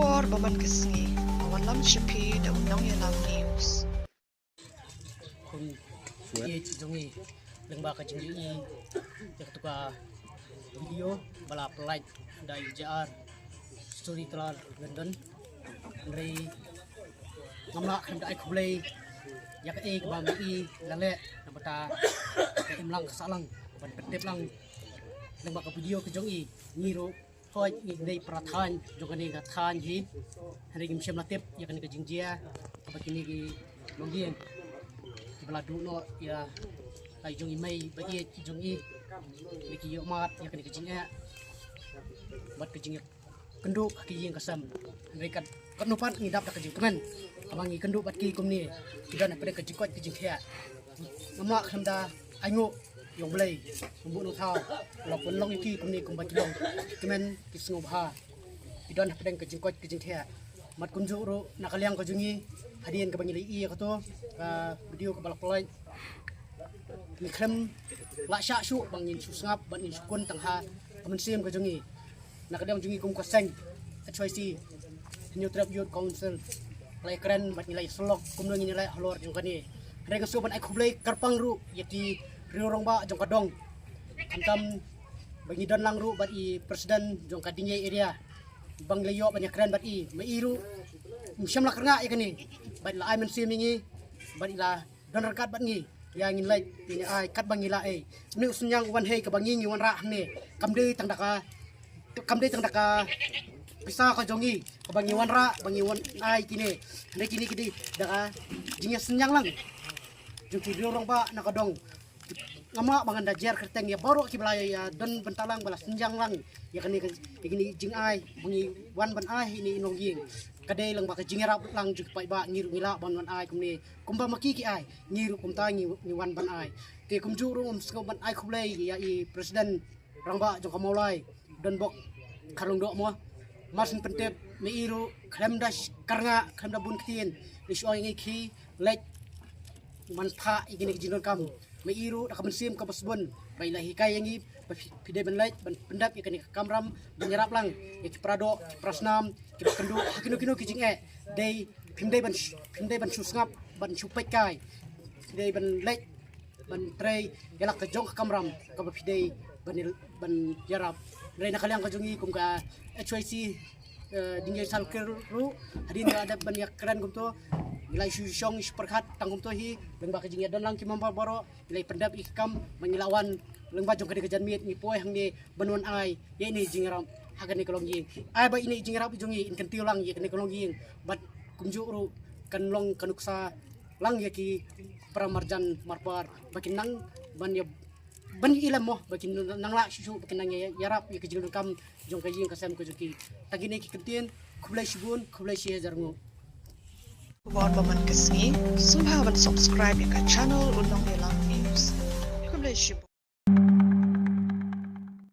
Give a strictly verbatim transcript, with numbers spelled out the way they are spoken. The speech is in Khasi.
Por ba man ka sngi, ka wan lam sha phi da u Nongïalam News. Kum ïa jong i, lyngba ka jingïohi ïa katu ka video ba la pynlait da i J R Storyteller London. Hynrei ngam lah khlem da ai khublei ïa kaei kaba ma i la leh na bynta ka im lang ka sah lang ban pyntip lang lyngba ka video ka jong i. Ngi ruh hooid ngi dei para thaiñ jong kane ka thaiñ hi. Hynrei ngim shym la tip ïa kane ka jingjia kaba kine ki longïing kiba la duh noh ïa la i jong i mei ba ïeit i jong i, kine ki ïoh mad ïa kane ka jingeh bad ka jingïakynduh ha ka ïing ka sem. Hynrei kat katno pat ngi dap da ka jingkmen kaba ngi kynduh bad ki kumne, ki don hapdeng ka jingkoit ka jingkhiah. Ngam lah khlem da ainguh ïa u Blei, u Blei Nongthaw, la pynlong ïa ki kumne kumba ki long, ki kmen ki sngewbha. Ki don hapdeng ka jingkoit ka jingkhiah. Bad kumjuh ruh na ka liang ka jong ngi, hadien kaba ngi la ïohi ïa kato ka video kaba la pynlait, ngi khlem lah shah shuh ba ngin shu sngap bad ngin shu kun tang ha ka mynsiem ka jong ngi. Na ka liang jong ngi kum ka seng H Y C, Hynñiewtrep Youth Council, la ïakren bad ngi la ïasyllok kumno ngin ïaleh halor jong kane. Hynrei nga sngewbha ban ai khublei kyrpang ruh ïa ki riew rangbah jong ka dong, khamtam ba ngi don lang ruh bad i president jong ka Dyngei area ba ngi la ïoh ban ïakren bad i. Ma i ruh ym shym la kyrngah ïa kane bad i la ai mynsiem ïa ngi bad i la don ryngkat bad ngi. Ïa ngin leit ngin ai katba ngi lah ei. Une u synñiang u wanhei kaba ngi ngi wanrah hangne, kam dei tang da ka, kam dei tang da ka pisa ka jong ngi kaba ngi wanrah ba ngi wan ai kine. Hynrei kine ki dei da ka jingïasynñiang lang jong ki riew rangbah na ka dong. Ngam lah ba ngan da jer kyrteng ïa baroh kiba la ïa don bynta lang ba la synñiang lang ïa kane ka, ïa kine jingai ba ngi wan ban ai ïa ine i longïing. Ka dei lang ba ka jingïarap lang jong ki paidbah ngi ruh ngi lah ban wan ai kumne. Kumba ma ki ki ai, ngi ruh kumta ngi, ngi wan ban ai. Te kumjuh ruh ngam sngewbha ban ai khublei ïa i president rangbah jong ka Mawlai, Donbok Kharlong Doh mo. Mar syn pyntip, ma i ruh khlem da sh-, kyrngah, khlem da bun ktien, i shu ong ïa ngi khie leit man phah ïa kine ki jingdonkam. Ma i ruh da ka mynsiem kaba sbun ba i la hikai ïa ngi ba phi, phi dei ban leit ban pyndep ïa kane ka kamram ban ïarap lang ïa ki para doh, ki para snam, kiba kynduh ha kino kino ki jingeh. Dei phim dei ban sh-, phim dei ban shu sngap, ban shu peit kai. Phi dei ban leit ban trei ïa la ka jong ka kamram kaba phi dei ban, ban ïarap. Hynrei na ka liang ka jong ngi kum ka H Y C, eh, Dyngei Circle ruh, hadien ba la dep ban ïakren kumto, ngi la shu shong shu pyrkhat tang kumto hi, lyngba ka jingïadon lang ki member baroh, ngi la pyndep ïa ki kam ba ngi la wan lyngba jong kane ka janmiet, ngi poi hangne ban wan ai ïa ine i jingïarap ha kane ka longïing. Ai ba ine i jingïarap jong ngi in kyntiew lang ïa kane ka longïing bad kumjuh ruh kan long ka nuksa lang ïa ki para marjan marpar ba kin nang ban ïa, ban ïa lem mo, ba kin nang lah shuh shuh, ba kin nang ïa, ïarap ïa ka jingdonkam jong ka ïing ka sem ka jong ki. Tang kine ki kyntien, khublei shibun, khublei shihajar nguh. Khubor ba man ka sngi, sngewbha ban subscribe ïa ka channel U Nongïalam News. Khublei shibun.